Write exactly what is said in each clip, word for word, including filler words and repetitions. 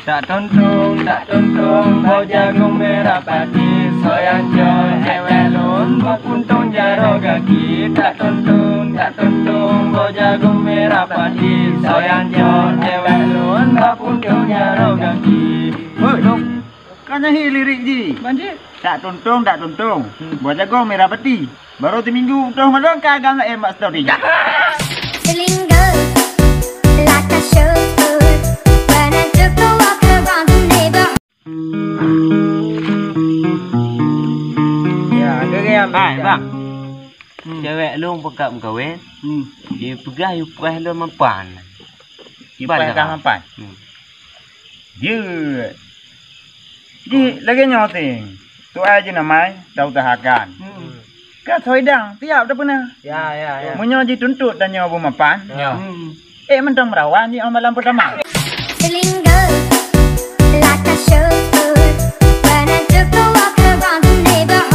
Tak tuntung, tak tuntung, boh jagong merah padi, soe nyang jok cewek lôn, boh puntông jaroe gaki. Tak tuntung, tak tuntung, boh jagong merah padi, soe nyang jok cewek lôn, boh puntông jaroe gaki. Hoi, dong. Kan nyan hi lirik jih. Banjir. Tak tuntung, tak tuntung. Hmm. Boh jagong merah padi. Baru timinggu toh malôn ka agam laén bak story. Telinga, lakah syukur, pada cukup waktu bang neighbor. Ya, ada yang Hai, bang. Hmm. Cewek lôn peugah meukawen. Hmm. Dia peugah, dia peugah lôn mapan. Dia Ban peugah dah. Mapan. Hmm. Jeuet. Jih lagèe nyoe ting. Tuai jih namai, tau tahakan. Hmm. Ka soe dang, tiap tapeuna. Ya, ya, ya. Meunyoe jituntot tanyoe beumapan. Ya. Hmm. Eh, mantong meurawan jih 'oh malam peurtama. Telinga, lakah syukur, pada cukup waktu bang neighbor.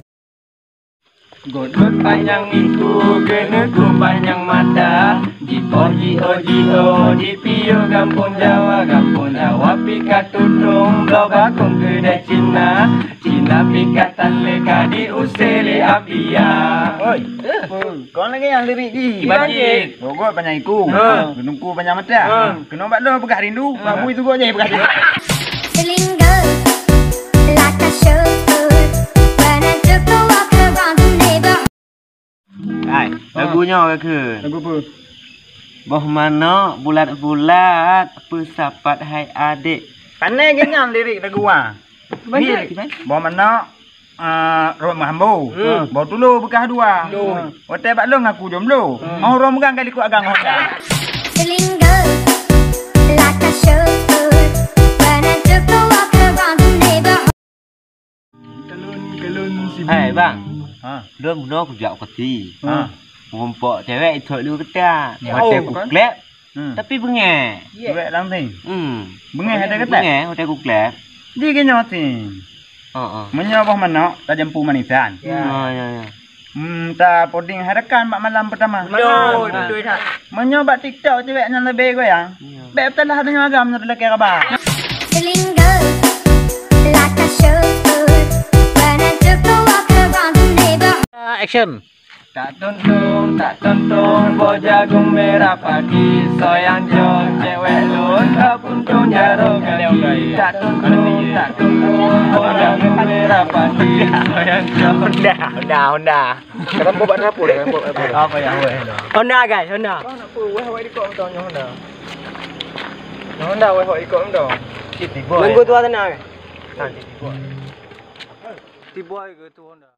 Geutot panyang iku, geuneuk panyang mata, jipoh jiôh-jiôh, jipiôh gampông Jawa, gampông Jawa pih ka tutông, bloe bakông keudè Cina, Cina pih ka tan lé ka jiusé lé Apia. Oi, kon lagèe nyang lirik jih. Kiban cit. Geutot panyang iku, ha. Geuneuk panyang mata. Ha. Keunoe bak lôn peugah rindu, ha. Bak bui tugoe jih peugah rindu. Telinga, lakah syukur, pada cukup waktu bang neighbor. Hai, lagu nyoe ka kheun. Lagu peue? Boh manok bulat-bulat, peusapat hai adék. Pané geuh nyan lirik lagu a. Banyak. Boh manok, ah, rhot meuhambo. Hmm. Boh tulo beukah dua. Tulo. Watèe bak lôn ngaku jomblo. Hmm. Mau rhot meugang kali ku agam Honda. Telinga, lakah syukur, pada cukup waktu bang neighbor. Kalon, kalon si Hai, bang. Ha. Lôn bunoe kujak u keuti. Ha. Mumpok cewek ithok lé u keuta. Ya. Watèe kuklep, hmm, tapi beungèh. Cewek langsing. Hmm. Beungèh ada keuta? Beungèh watèe kuklep. Di keunoe ting. Heeh. Meunyoe boh manok tajampu manisan. Ya. Oh, ya, ya. Hmm, tapoding hai rakan bak malam peurtama. Beutôi, beutôi that. Meunyoe bak TikTok cewek nyan leubeh goyang, ya, bèk peusalah deungoe agam nyan lakèe raba. Telinga, lakah syukur, pada cukup waktu bang neighbor. Action. Tak tuntung, tak tuntung, boh jagong merah padi, soe nyang jok cewek lôn, ka puntông jaroe gaki. Tak tuntung, tak tuntung, boh jagong merah padi, soe nyang jok. Honda, Honda, Honda. Dalam bak dapur, dalam bak dapur. Apa ya, weh, Honda? Honda, guys, Honda. Kau nak apa? Weh, weh, di kau, Honda. Honda, weh, weh, di kau, Honda. City boy. Nunggu tuan sana, guys. Ha, city boy. City boy ke tu Honda?